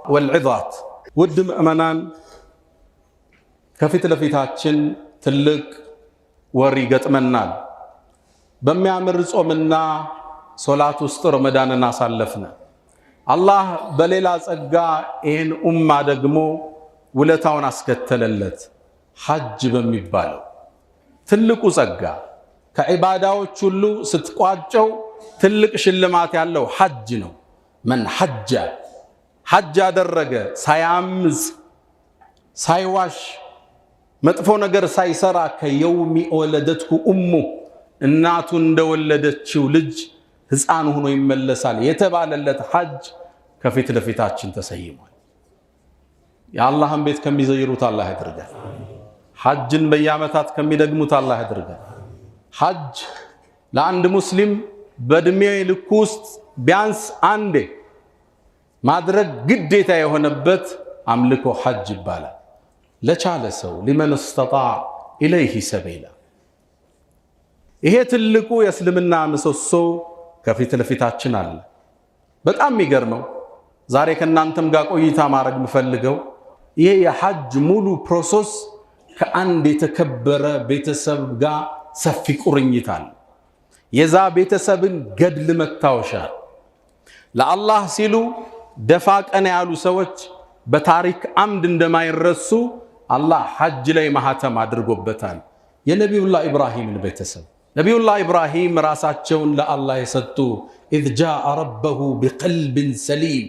والعظات። ውድ ምዕመናን፣ ከፊት ለፊታችን ትልቅ ወር ይገጥመናል። በሚያምር ጾምና ሶላት ውስጥ ረመዳንን አሳለፍነ። አላህ በሌላ ጸጋ ይህን ኡማ ደግሞ ውለታውን አስከተለለት። ሐጅ በሚባለው ትልቁ ጸጋ፣ ከዒባዳዎች ሁሉ ስትቋጨው ትልቅ ሽልማት ያለው ሐጅ ነው። من حج፣ ሐጅ ያደረገ፣ ሳያምፅ፣ ሳይዋሽ፣ መጥፎ ነገር ሳይሰራ፣ كيوم ولدته أمه፣ እናቱ እንደወለደችው ልጅ ሕፃን ሆኖ ይመለሳል የተባለለት ሐጅ ከፊት ለፊታችን ተሰይሟል። የአላህን ቤት ከሚዘይሩት አላህ ያድርገን። ሐጅን በየዓመታት ከሚደግሙት አላህ ያድርገን። ሐጅ ለአንድ ሙስሊም በእድሜ ልኩ ውስጥ ቢያንስ አንዴ ማድረግ ግዴታ የሆነበት አምልኮ ሐጅ ይባላል። ለቻለ ሰው፣ لمن استطاع إليه سبيلا። ይሄ ትልቁ የእስልምና ምሰሶ ከፊት ለፊታችን አለ። በጣም የሚገርመው፣ ዛሬ ከእናንተም ጋር ቆይታ ማድረግ የምፈልገው፣ ይሄ የሐጅ ሙሉ process ከአንድ የተከበረ ቤተሰብ ጋር ሰፊ ቁርኝት አለ። የዛ ቤተሰብን ገድል መታወሻ፣ ለአላህ ሲሉ ደፋ ቀና ያሉ ሰዎች በታሪክ አምድ እንደማይረሱ አላህ ሐጅ ላይ ማህተም አድርጎበታል። የነቢዩላህ ኢብራሂምን ቤተሰብ። ነቢዩላህ ኢብራሂም ራሳቸውን ለአላህ የሰጡ፣ إذ جاء ربه بقلب سليم፣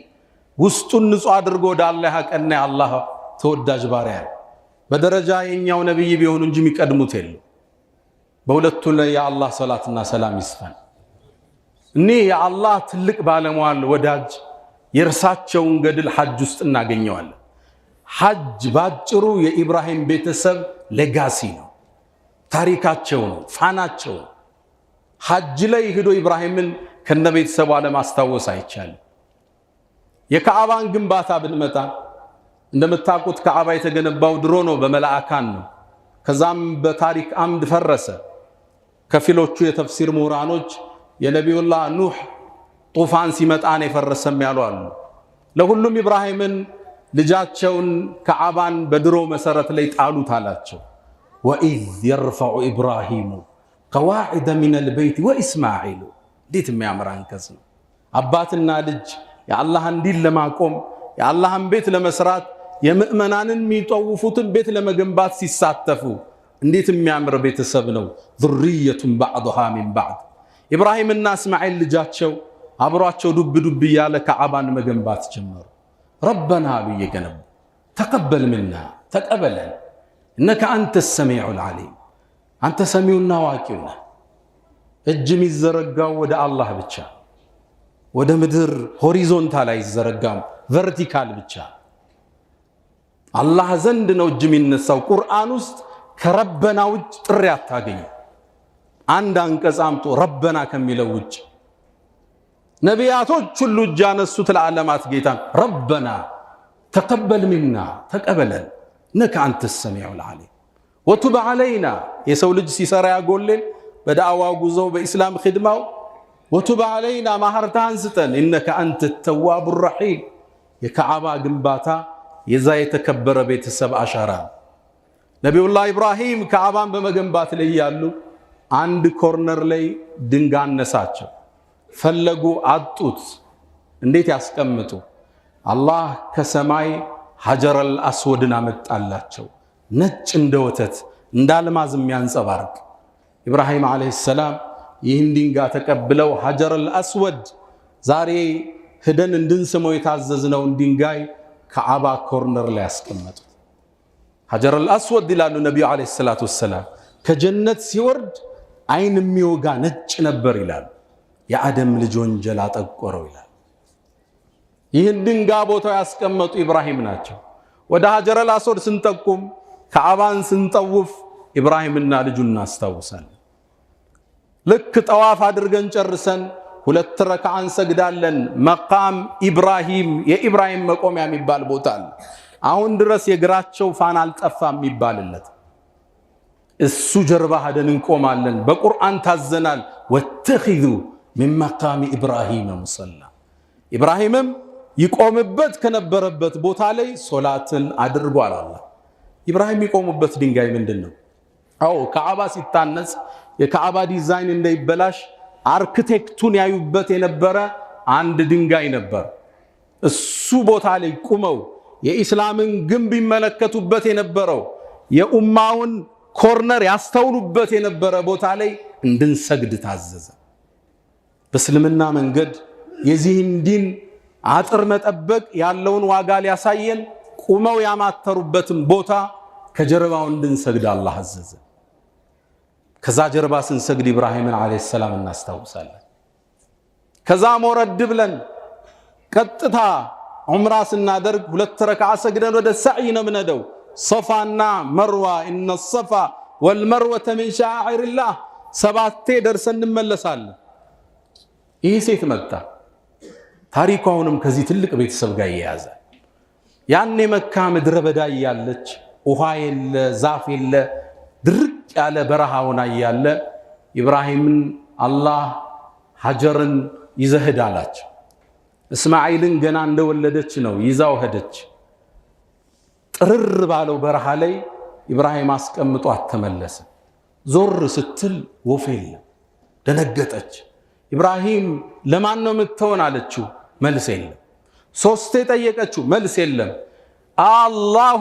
ውስጡን ንጹሕ አድርጎ ወደ አላህ ያቀና የአላህ ተወዳጅ ባሪያ፣ በደረጃ የኛው ነቢይ ቢሆኑ እንጂ የሚቀድሙት የሉ። በሁለቱ ላይ የአላህ ሰላትና ሰላም ይስፈን። እኒህ የአላህ ትልቅ ባለሟል ወዳጅ፣ የእርሳቸውን ገድል ሐጅ ውስጥ እናገኘዋለን። ሐጅ ባጭሩ የኢብራሂም ቤተሰብ legacy ነው፣ ታሪካቸው ነው፣ ፋናቸው ነው። ሐጅ ላይ ሂዶ ኢብራሂምን ከነ ቤተሰቡ አለማስታወስ አይቻልም። የካዕባን ግንባታ ብንመጣ፣ እንደምታውቁት ካዕባ የተገነባው ድሮ ነው፣ በመላእካን ነው። ከዛም በታሪክ አምድ ፈረሰ። ከፊሎቹ የተፍሲር ምሁራኖች የነቢዩላህ ኑህ ጡፋን ሲመጣ ነው የፈረሰም ያሉ አሉ። ለሁሉም ኢብራሂምን ልጃቸውን ከዓባን በድሮ መሰረት ላይ ጣሉት አላቸው። وإذ يرفع إبراهيم القواعد من البيت وإسماعيل። እንዴት የሚያምር አንቀጽ ነው! አባትና ልጅ የአላህን ዲን ለማቆም፣ የአላህን ቤት ለመስራት፣ የምእመናንን የሚጠውፉትን ቤት ለመገንባት ሲሳተፉ እንዴት የሚያምር ቤተሰብ ነው! ذرية بعضها من بعض። ኢብራሂምና እስማዒል ልጃቸው አብሯቸው ዱብ ዱብ እያለ ከዓባን መገንባት ጀመሩ። ربنا አሉ እየገነቡ፣ تقبل منا፣ ተቀበለን፣ إنك أنت السميع العليم፣ አንተ ሰሚውና አዋቂው ነህ። እጅ የሚዘረጋው ወደ አላህ ብቻ፣ ወደ ምድር horizontal አይዘረጋም፣ vertical ብቻ። አላህ ዘንድ ነው እጅ የሚነሳው። ቁርአን ውስጥ ከ ربنا ውጭ ጥሪ አታገኙ። አንድ አንቀጽ አምጦ ربنا ከሚለው ውጭ። ነቢያቶች ሁሉ እጅ ያነሱት ለዓለማት ጌታ፣ ربنا تقبل منا፣ ተቀበለን፣ إنك أنت السميع العليم وتب علينا። የሰው ልጅ ሲሰራ ያጎሌል በዳዕዋ ጉዞው፣ በኢስላም ኺድማው። وتب علينا፣ ማህርታህን ስጠን፣ إنك أنت التواب الرحيم። የከዓባ ግንባታ የዛ የተከበረ ቤተሰብ አሻራ ነው። ነቢዩላህ ኢብራሂም ከዓባን በመገንባት ላይ ያሉ አንድ corner ላይ ድንጋይ አነሳቸው። ፈለጉ፣ አጡት። እንዴት ያስቀምጡ? አላህ ከሰማይ ሐጀረል አስወድን አመጣላቸው። ነጭ እንደ ወተት፣ እንደ አልማዝ የሚያንጸባርቅ። ኢብራሂም ዓለይሂ ሰላም ይህን ድንጋይ ተቀብለው ሐጀረል አስወድ፣ ዛሬ ሂደን እንድንስመው የታዘዝነውን ድንጋይ ከዓባ corner ላይ ያስቀመጡት። ሐጀረል አስወድ ይላሉ ነቢዩ ዓለይሂ ሰላቱ ወሰላም፣ ከጀነት ሲወርድ አይን የሚወጋ ነጭ ነበር ይላሉ። የአደም ልጅ ወንጀል አጠቆረው ይላል። ይህን ድንጋይ ቦታው ያስቀመጡ ኢብራሂም ናቸው። ወደ ሀጀረል አስወድ ስንጠቁም፣ ከዓባን ስንጠውፍ ኢብራሂምና ልጁን እናስታውሳለን። ልክ ጠዋፍ አድርገን ጨርሰን ሁለት ረክዓ እንሰግዳለን። መቃም ኢብራሂም፣ የኢብራሂም መቆሚያ የሚባል ቦታ አለ። አሁን ድረስ የእግራቸው ፋና አልጠፋም የሚባልለት እሱ ጀርባ ሄደን እንቆማለን። በቁርአን ታዘናል። واتخذوا من مقام إبراهيم مصلى። ኢብራሂምም ይቆምበት ከነበረበት ቦታ ላይ ሶላትን አድርጓል። አላህ ኢብራሂም የሚቆሙበት ድንጋይ ምንድን ነው? አዎ፣ ከዓባ ሲታነጽ የከዓባ ዲዛይን እንዳይበላሽ አርክቴክቱን ያዩበት የነበረ አንድ ድንጋይ ነበር። እሱ ቦታ ላይ ቁመው የኢስላምን ግንብ ይመለከቱበት የነበረው፣ የኡማውን corner ያስተውሉበት የነበረ ቦታ ላይ እንድንሰግድ ታዘዘ። በእስልምና መንገድ የዚህን ዲን አጥር መጠበቅ ያለውን ዋጋ ሊያሳየን ቁመው ያማተሩበትን ቦታ ከጀርባው እንድንሰግድ አላህ አዘዘ። ከዛ ጀርባ ስንሰግድ ኢብራሂምን ዓለይሂ ሰላም እናስታውሳለን። ከዛ ወረድ ብለን ቀጥታ ዑምራ ስናደርግ ሁለት ረክዓ ሰግደን ወደ ሰዕይ ነው የምንሄደው። ሶፋና መርዋ፣ إن الصفا والمروة من شعائر الله፣ ሰባቴ ደርሰን እንመለሳለን። ይህ ሴት መጣ። ታሪኩ አሁንም ከዚህ ትልቅ ቤተሰብ ጋር ይያያዛል። ያን የመካ ምድረ በዳ እያለች፣ ውሃ የለ፣ ዛፍ የለ፣ ድርቅ ያለ በረሃ ሆና እያለ ኢብራሂምን አላህ ሀጀርን ይዘህ ሂድ አላቸው። እስማዒልን ገና እንደወለደች ነው ይዛው ሄደች። ጥርር ባለው በረሃ ላይ ኢብራሂም አስቀምጧት ተመለሰ። ዞር ስትል ወፍ የለም። ደነገጠች። ኢብራሂም ለማን ነው የምትሆን አለችው። መልስ የለም። ሶስቴ ጠየቀችው፣ መልስ የለም። الله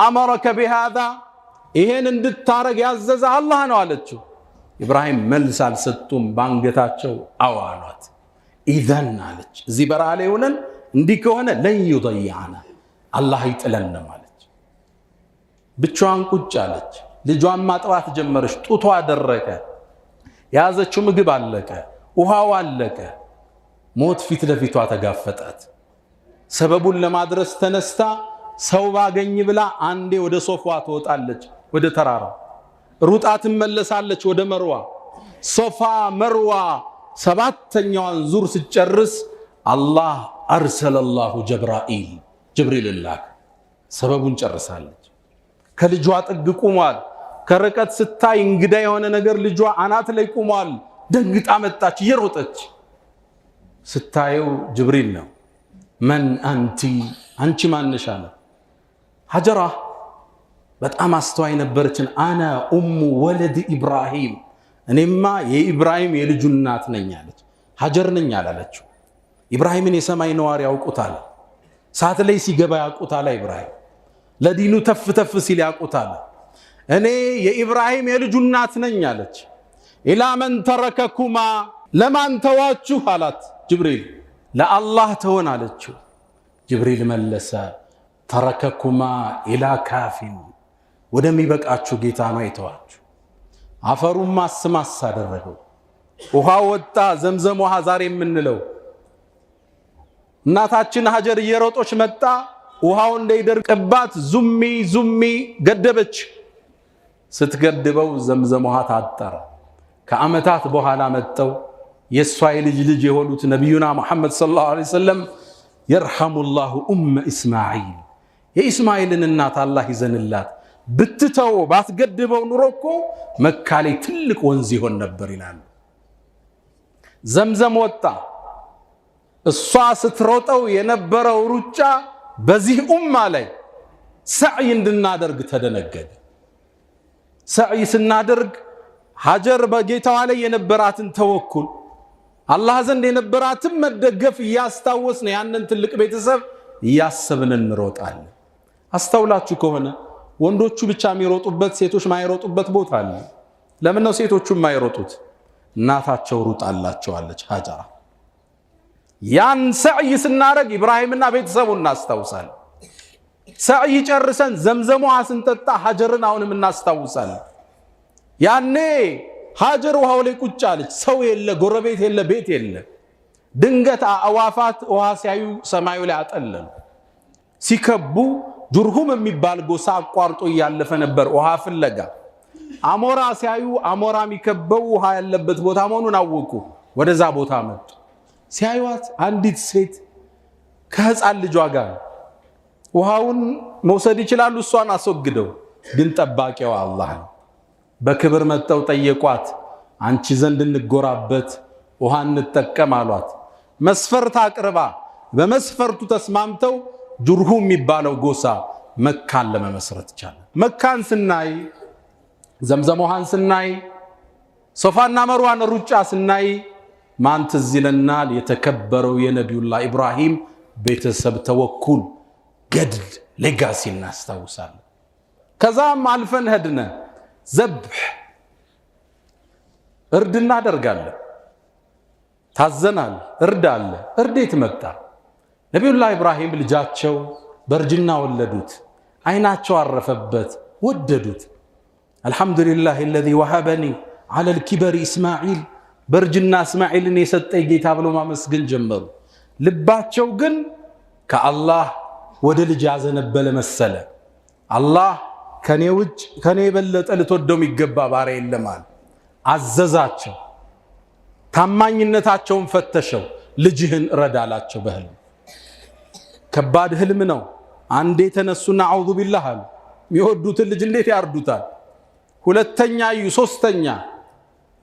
أمرك بهذا፣ ይሄን እንድታረግ ያዘዘ አላህ ነው አለችው። ኢብራሂም መልስ አልሰጡም። በአንገታቸው አዎ አሏት። إذن አለች፣ እዚህ በረሃ ላይ ሆነን እንዲህ ከሆነ لن يضيعنا፣ አላህ አይጥለንም አለች። ብቻዋን ቁጭ አለች። ልጇን ማጥባት ጀመረች። ጡቷ ደረቀ። የያዘችው ምግብ አለቀ። ውሃው አለቀ። ሞት ፊት ለፊቷ ተጋፈጣት። ሰበቡን ለማድረስ ተነስታ ሰው ባገኝ ብላ አንዴ ወደ ሶፋ ትወጣለች፣ ወደ ተራራ ሩጣ ትመለሳለች፣ ወደ መርዋ። ሶፋ መርዋ ሰባተኛዋን ዙር ስጨርስ አላህ أرسل الله جبرائيل፣ ጅብሪል ላክ። ሰበቡን ጨርሳለች። ከልጇ ጥግ ቁሟል። ከርቀት ስታይ እንግዳ የሆነ ነገር ልጇ አናት ላይ ቁሟል። ደንግጣ መጣች እየሮጠች። ስታየው ጅብሪል ነው። من أنت፣ አንቺ ማንሽ አለ። ሀጀራ በጣም አስተዋይ ነበረችን። أنا أم ولد إبراهيم፣ እኔማ የኢብራሂም የልጁ እናት ነኝ አለች። ሀጀር ነኝ አላለችው። ኢብራሂምን የሰማይ ነዋሪ ያውቁታል። ሰዓት ላይ ሲገባ ያውቁታል። ኢብራሂም ለዲኑ ተፍ ተፍ ሲል ያውቁታል። እኔ የኢብራሂም የልጁ እናት ነኝ አለች። إلى من ترككما፣ ለማን ተዋችሁ አላት ጅብሪል። ለአላህ ተሆን አለችው። ጅብሪል መለሰ ترككما إلى كاف፣ ወደሚበቃችሁ ጌታ ነው የተዋችሁ። አፈሩን ማስ ማስ አደረገው። ውሃ ወጣ፣ ዘምዘም ውሃ ዛሬ የምንለው። እናታችን ሀጀር እየሮጦች መጣ። ውሃው እንዳይደርቅባት ዙሚ ዙሚ ገደበች። ስትገድበው ዘምዘም ውሃ ታጠረ። ከዓመታት በኋላ መጠው የእሷ የልጅ ልጅ የሆኑት ነቢዩና ሙሐመድ صلى الله عليه وسلم يرحم الله أم إسماعيل፣ የኢስማዒልን እናት አላህ ይዘንላት፣ ብትተው ባትገድበው ኑሮ እኮ መካ ላይ ትልቅ ወንዝ ይሆን ነበር ይላሉ። ዘምዘም ወጣ። እሷ ስትሮጠው የነበረው ሩጫ በዚህ ኡማ ላይ ሰዕይ እንድናደርግ ተደነገገ። ሰዕይ ስናደርግ ሀጀር በጌታዋ ላይ የነበራትን ተወኩል፣ አላህ ዘንድ የነበራትን መደገፍ እያስታወስን ያንን ትልቅ ቤተሰብ እያሰብን እንሮጣለን። አስተውላችሁ ከሆነ ወንዶቹ ብቻ የሚሮጡበት ሴቶች ማይሮጡበት ቦታ አለ። ለምን ነው ሴቶቹ የማይሮጡት? እናታቸው ሩጣላቸዋለች ሀጀራ። ያን ሰዕይ ስናደርግ ኢብራሂምና ቤተሰቡን እናስታውሳለን። ሰዕይ ጨርሰን ዘምዘም ውሃ ስንጠጣ ሀጀርን አሁንም እናስታውሳለን። ያኔ ሀጀር ውሃው ላይ ቁጭ አለች። ሰው የለ፣ ጎረቤት የለ፣ ቤት የለ። ድንገት አእዋፋት ውሃ ሲያዩ ሰማዩ ላይ አጠለሉ። ሲከቡ ጁርሁም የሚባል ጎሳ አቋርጦ እያለፈ ነበር ውሃ ፍለጋ። አሞራ ሲያዩ አሞራ የሚከበው ውሃ ያለበት ቦታ መሆኑን አወቁ። ወደዛ ቦታ መጡ። ሲያዩት አንዲት ሴት ከህፃን ልጇ ጋር ውሃውን መውሰድ ይችላሉ፣ እሷን አስወግደው። ግን ጠባቂዋ አላህ ነው። በክብር መጠው ጠየቋት። አንቺ ዘንድ እንጎራበት ውሃ እንጠቀም አሏት። መስፈርት አቅርባ በመስፈርቱ ተስማምተው ጁርሁም የሚባለው ጎሳ መካን ለመመስረት ቻለ። መካን ስናይ፣ ዘምዘም ውሃን ስናይ፣ ሶፋና መርዋን ሩጫ ስናይ ማን ትዝ ይለናል? የተከበረው የነቢዩላህ ኢብራሂም ቤተሰብ ተወኩል፣ ገድል፣ legacy እናስታውሳለን። ከዛም አልፈን ሄድነ ዘብሕ እርድ እናደርጋለን። ታዘናል። እርድ አለ። እርድ የት መጣ? ነቢዩላህ ኢብራሂም ልጃቸው በእርጅና ወለዱት። አይናቸው አረፈበት፣ ወደዱት። الحمد لله الذي وهبني على الكبر إسماعيل፣ በእርጅና እስማዒልን የሰጠኝ ጌታ ብሎ ማመስገን ጀመሩ። ልባቸው ግን ከአላህ ወደ ልጅ ያዘነበለ መሰለ። አላህ ከኔ ውጭ ከኔ የበለጠ ልትወደው የሚገባ ባሪያ የለም አለ። አዘዛቸው። ታማኝነታቸውን ፈተሸው። ልጅህን እረድ አላቸው በህልም። ከባድ ህልም ነው። አንዴ ተነሱና أعوذ بالله አሉ። የሚወዱትን ልጅ እንዴት ያርዱታል? ሁለተኛ እዩ፣ ሶስተኛ።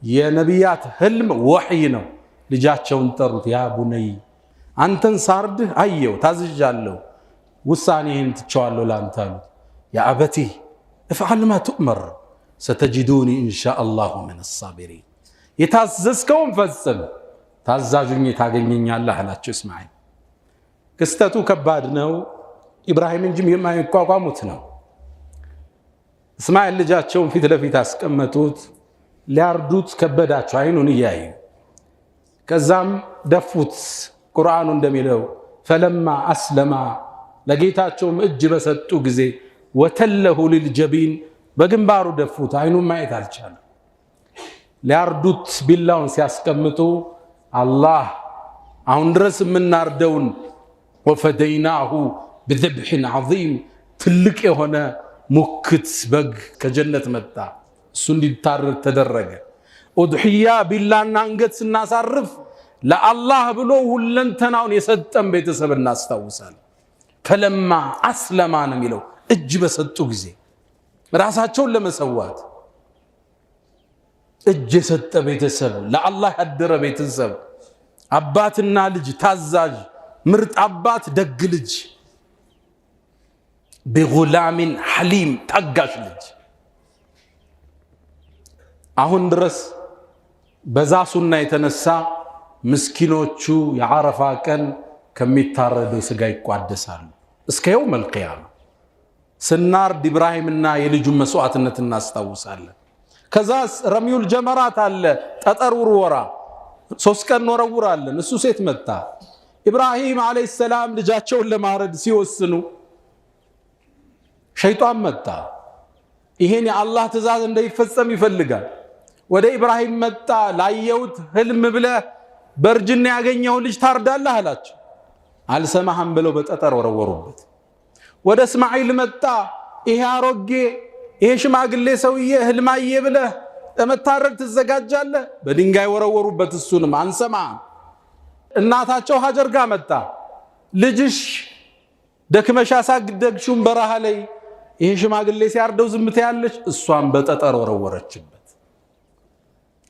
የነቢያት ህልም ወሕይ ነው። ልጃቸውን ጠሩት። يا بني አንተን ሳርድህ አየው፣ ታዝዣለሁ፣ ውሳኔህን ትቸዋለሁ ለአንተ አሉት። يا أبت افعل ما تؤمر ستجدني إن شاء الله من الصابرين፣ የታዘዝከውን ፈጽም፣ ታዛዡኝ ታገኘኛለህ አላቸው እስማዒል። ክስተቱ ከባድ ነው። ኢብራሂም እንጂ የማይቋቋሙት ነው። እስማኤል ልጃቸውን ፊት ለፊት አስቀመጡት። ሊያርዱት ከበዳቸው አይኑን እያዩ። ከዛም ደፉት። ቁርአኑ እንደሚለው فلما أسلما ለጌታቸውም እጅ በሰጡ ጊዜ وتله للجبين በግንባሩ ደፉት። አይኑን ማየት አልቻለም። ሊያርዱት ቢላውን ሲያስቀምጡ አላህ አሁን ድረስ የምናርደውን وفديناه بذبح عظيم ትልቅ የሆነ ሙክት በግ ከጀነት መጣ። እሱ እንዲታረድ ተደረገ። ኡድሕያ ቢላና አንገት ስናሳርፍ ለአላህ ብሎ ሁለንተናውን የሰጠን ቤተሰብ እናስታውሳለን። فلما أسلما ነው የሚለው፣ እጅ በሰጡ ጊዜ ራሳቸውን ለመሰዋት እጅ የሰጠ ቤተሰብ፣ ለአላህ ያደረ ቤተሰብ፣ አባትና ልጅ ታዛዥ፣ ምርጥ አባት፣ ደግ ልጅ፣ بغلام حليم ታጋሽ ልጅ። አሁን ድረስ በዛ ሱና የተነሳ ምስኪኖቹ የዓረፋ ቀን ከሚታረደው ስጋ ይቋደሳሉ እስከ يوم القيامة። ስናርድ ኢብራሂምና የልጁን መስዋዕትነት እናስታውሳለን። ከዛስ رمي الجمرات አለ፣ ጠጠር ውርወራ፣ 3 ቀን እንወረውራለን። እሱ ሴት መጣ። ኢብራሂም عليه السلام ልጃቸውን ለማረድ ሲወስኑ ሸይጣን መጣ። ይሄን የአላህ ትእዛዝ እንዳይፈጸም ይፈልጋል። ወደ ኢብራሂም መጣ። ላየሁት ህልም ብለህ በእርጅና ያገኘውን ልጅ ታርዳለህ አላቸው። አልሰማህም ብለው በጠጠር ወረወሩበት። ወደ እስማዒል መጣ። ይሄ አሮጌ ይሄ ሽማግሌ ሰውዬ ህልማዬ ብለህ ለመታረድ ትዘጋጃለህ? በድንጋይ ወረወሩበት። እሱንም አንሰማህም። እናታቸው ሀጀር ጋር መጣ። ልጅሽ ደክመሽ ያሳደግሽውን በረሃ ላይ ይሄ ሽማግሌ ሲያርደው ዝም ትያለሽ? እሷን በጠጠር ወረወረችበት።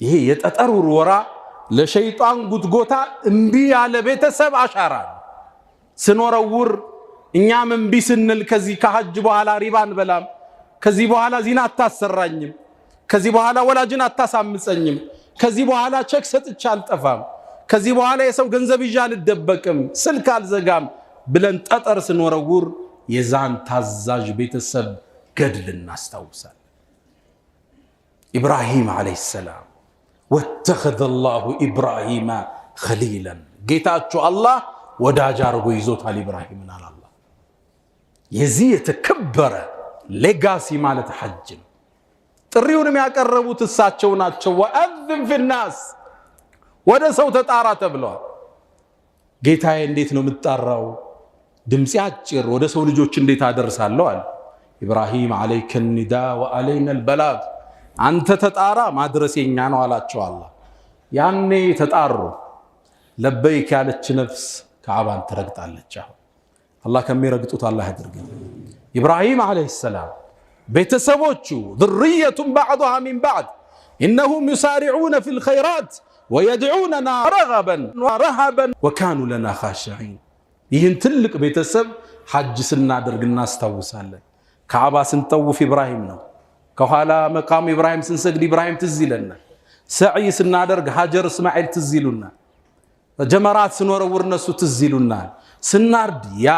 ይሄ የጠጠር ውርወራ ለሸይጣን ጉትጎታ እምቢ ያለ ቤተሰብ አሻራ ነው። ስንወረውር እኛም እምቢ ስንል ከዚህ ከሐጅ በኋላ ሪባ አንበላም፣ ከዚህ በኋላ ዚና አታሰራኝም፣ ከዚህ በኋላ ወላጅን አታሳምፀኝም፣ ከዚህ በኋላ ቸክ ሰጥቼ አልጠፋም፣ ከዚህ በኋላ የሰው ገንዘብ ይዤ አልደበቅም፣ ስልክ አልዘጋም ብለን ጠጠር ስንወረውር የዛን ታዛዥ ቤተሰብ ገድል እናስታውሳለን። ኢብራሂም عليه السلام واتخذ الله إبراهيم خليلا፣ ጌታችሁ አላህ ወዳጅ አድርጎ ይዞታል ኢብራሂምን አለ አላህ። የዚህ የተከበረ legacy ማለት ሐጅ ነው። ጥሪውንም ያቀረቡት እሳቸው ናቸው። وأذن في الناس ወደ ሰው ተጣራ ተብለዋል። ጌታዬ እንዴት ነው የምጣራው? ድምፄ አጭር፣ ወደ ሰው ልጆች እንዴት አደርሳለሁ አለ። ኢብራሂም عليك النداء وعلينا البلاغ፣ አንተ ተጣራ ማድረስ የኛ ነው አላቸው አላህ። ያኔ ተጣሩ። لبيك ያለች ነፍስ ከዓባን ትረግጣለች። አሁን አላህ ከሚረግጡት አላህ ያድርገን። ኢብራሂም عليه السلام ቤተሰቦቹ ذرية بعضها من بعض إنهم يسارعون في الخيرات ويدعوننا رغبا ورهبا وكانوا لنا خاشعين። ይህን ትልቅ ቤተሰብ ሐጅ ስናደርግ እናስታውሳለን። ካዕባ ስንጠውፍ ኢብራሂም ነው። ከኋላ መቃም ኢብራሂም ስንሰግድ ኢብራሂም ትዝ ይለናል። ሰዕይ ስናደርግ ሀጀር እስማኤል ትዝ ይሉናል። ጀመራት ስንወረውር እነሱ ትዝ ይሉናል። ስናርድ ያ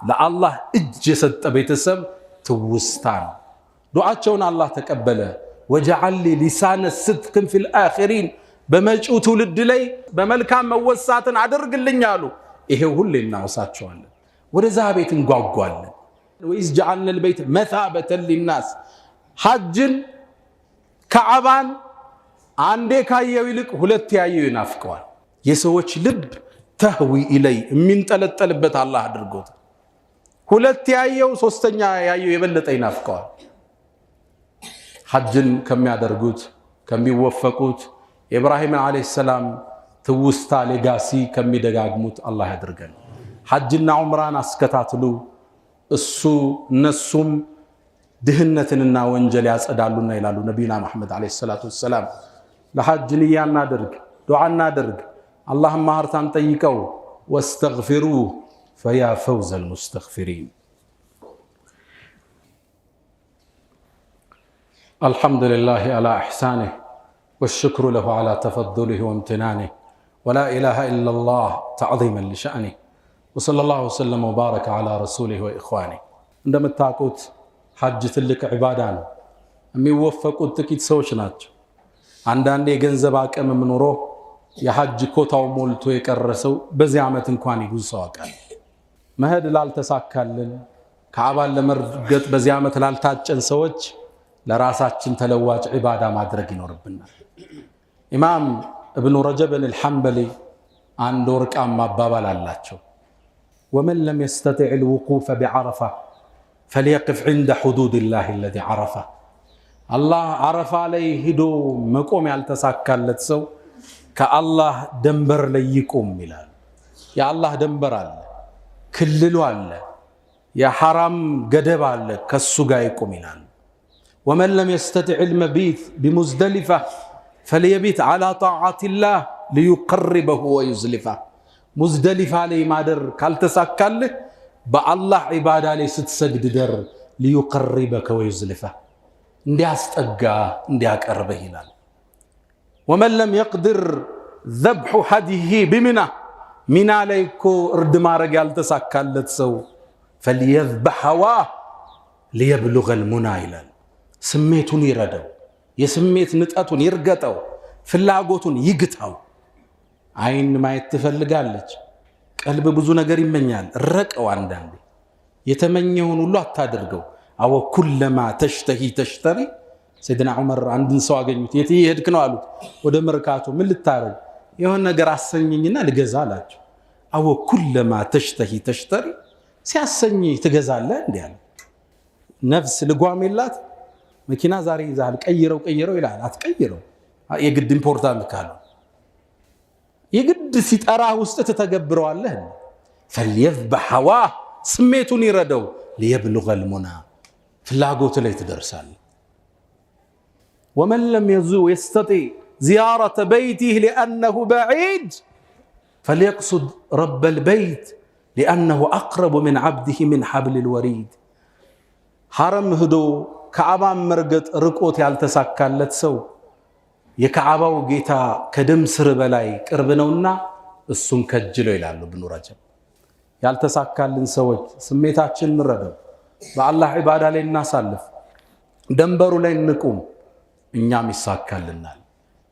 ለአላህ እጅ የሰጠ ቤተሰብ ትውስታ ነው። ዱዓቸውን አላህ ተቀበለ። واجعل لي لسان صدق في الآخرين፣ በመጪው ትውልድ ላይ በመልካም መወሳትን አድርግልኝ አሉ። ይሄው ሁሌ እናወሳቸዋለን። ወደዛ ቤት እንጓጓለን። وإذ جعلنا البيت مثابة للناس። ሐጅን ከዓባን አንዴ ካየው ይልቅ ሁለት ያየው ይናፍቀዋል። የሰዎች ልብ تهوي إليه የሚንጠለጠልበት አላህ አድርጎት ሁለት ያየው ሶስተኛ ያየው የበለጠ ይናፍቀዋል። ሐጅን ከሚያደርጉት ከሚወፈቁት የኢብራሂምን ዓለይሂ ሰላም ትውስታ legacy ከሚደጋግሙት አላህ ያድርገን። ሐጅና ዑምራን አስከታትሉ። እሱ እነሱም ድህነትንና ወንጀል ያጸዳሉና ይላሉ ነቢዩና መሐመድ ዓለይሂ ሰላቱ ወሰላም። ለሐጅ ንያ እናድርግ፣ ዱዓ እናድርግ፣ አላህን ማህርታን ጠይቀው። ወስተግፊሩህ ፈያ ፈውዘል ሙስተግፊሪን። الحمد لله على إحسانه والشكر له على تفضله وامتنانه ولا إله إلا الله تعظيما لشأنه وصلى الله وسلم وبارك على رسوله وإخوانه። እንደምታውቁት ሐጅ ትልቅ ዒባዳ ነው። የሚወፈቁት ጥቂት ሰዎች ናቸው። አንዳንዴ የገንዘብ አቅምም ኖሮ የሐጅ ኮታው ሞልቶ የቀረ ሰው በዚህ ዓመት እንኳን ይጉዝ ሰው አውቃለሁ። መሄድ ላልተሳካልን፣ ከዓባን ለመርገጥ በዚህ ዓመት ላልታጨን ሰዎች ለራሳችን ተለዋጭ ዒባዳ ማድረግ ይኖርብናል። ኢማም እብኑ ረጀብን አልሐንበሊ አንድ ወርቃማ አባባል አላቸው። ومن لم يستطع الوقوف بعرفة فليقف عند حدود الله الذي عرفه። አላህ ዓረፋ ላይ ሂዶ መቆም ያልተሳካለት ሰው ከአላህ ደንበር ላይ ይቁም ይላል። የአላህ ደንበር አለ፣ ክልሉ አለ፣ የሐራም ገደብ አለ፣ ከሱ ጋር ይቁም ይላል። ومن لم يستطع المبيت بمزدلفة فليبت على طاعة الله ليقربه ويزلفه። ሙዝደሊፋ ላይ ማደር ካልተሳካልህ በአላህ ዒባዳ ላይ ስትሰግድ ደር፣ ليقربك ويزلفه፣ እንዲያስጠጋ እንዲያቀርብህ ይላል። ومن لم يقدر ذبح هديه بمنى፣ ሚና ላይ እኮ እርድ ማድረግ ያልተሳካለት ሰው فليذبح هواه ليبلغ المنى ይላል። ስሜቱን ይረደው፣ የስሜት ንጠቱን ይርገጠው፣ ፍላጎቱን ይግታው። አይን ማየት ትፈልጋለች፣ ቀልብ ብዙ ነገር ይመኛል። ረቀው፣ አንዳንዴ የተመኘውን ሁሉ አታድርገው። أو كلما تشتهي تشتري። ሰይድና ዑመር አንድን ሰው አገኙት። የት እየሄድክ ነው አሉት። ወደ መርካቶ። ምን ልታረግ? የሆነ ነገር አሰኘኝና ልገዛ አላቸው። أو كلما تشتهي تشتري፣ ሲያሰኝ ትገዛለህ? እንዲህ አለ። ነፍስ ልጓም የላት። መኪና ዛሬ ይዛል፣ ቀይረው ቀይረው ይላል። አትቀይረው። የግድ important ካለው የግድ ሲጠራ ውስጥ ትተገብረዋለህ። فليذبح هواه፣ ስሜቱን ይረደው፣ ليبلغ المنى፣ ፍላጎት ላይ ትደርሳለህ። ومن لم يستطع زيارة بيته لأنه بعيد فليقصد رب البيت لأنه أقرب من عبده من حبل الوريد። ሐረም ሂዶ ከዓባን መርገጥ ርቆት ያልተሳካለት ሰው የከዓባው ጌታ ከደም ስር በላይ ቅርብ ነውና እሱን ከጅለው ይላሉ ብኑ ረጀብ። ያልተሳካልን ሰዎች ስሜታችን እንረደው፣ በአላህ ዒባዳ ላይ እናሳልፍ፣ ደንበሩ ላይ እንቁም፣ እኛም ይሳካልናል።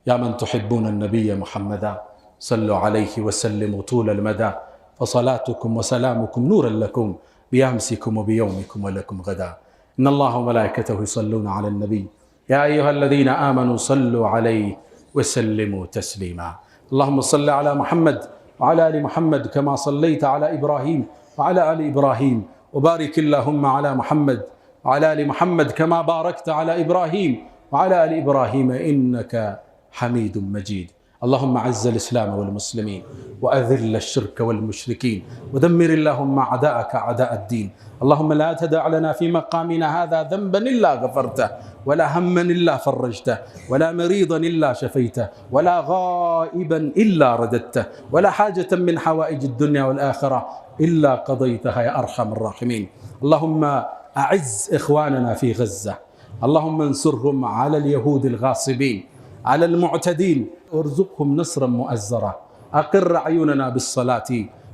يا من تحبون النبي محمدا صلوا عليه وسلموا طول المدى فصلاتكم وسلامكم نورا لكم بأمسكم وبيومكم ولكم غدا። إن الله وملائكته يصلون على النبي يا أيها الذين آمنوا صلوا عليه وسلموا تسليما። اللهم صل على محمد وعلى آل محمد كما صليت على إبراهيم وعلى آل إبراهيم وبارك اللهم على محمد وعلى آل محمد كما باركت على إبراهيم وعلى آل إبراهيم إنك حميد مجيد። اللهم أعز الإسلام والمسلمين، وأذل الشرك والمشركين، ودمر اللهم أعداءك أعداء الدين. اللهم لا تدع لنا في مقامنا هذا ذنبا إلا غفرته، ولا هما إلا فرجته، ولا مريضا إلا شفيته، ولا غائبا إلا رددته، ولا حاجة من حوائج الدنيا والآخرة إلا قضيتها يا أرحم الراحمين. اللهم أعز إخواننا في غزة، اللهم انصرهم على اليهود الغاصبين، على المعتدين، وارزقهم نصرا مؤزرا. أقر أعيننا بالصلاة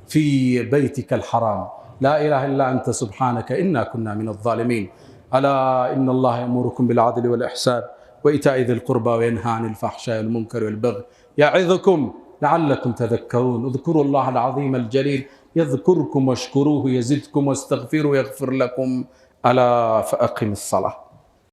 في بيتك الحرام. لا إله إلا أنت سبحانك إنا كنا من الظالمين. ألا إن الله يأمركم بالعدل والإحسان وإيتاء ذي القربى وينهى عن الفحشاء والمنكر والبغي يعظكم لعلكم تذكرون. اذكروا الله العظيم الجليل يذكركم، واشكروه يزدكم، واستغفروه يغفر لكم. ألا فأقم الصلاة.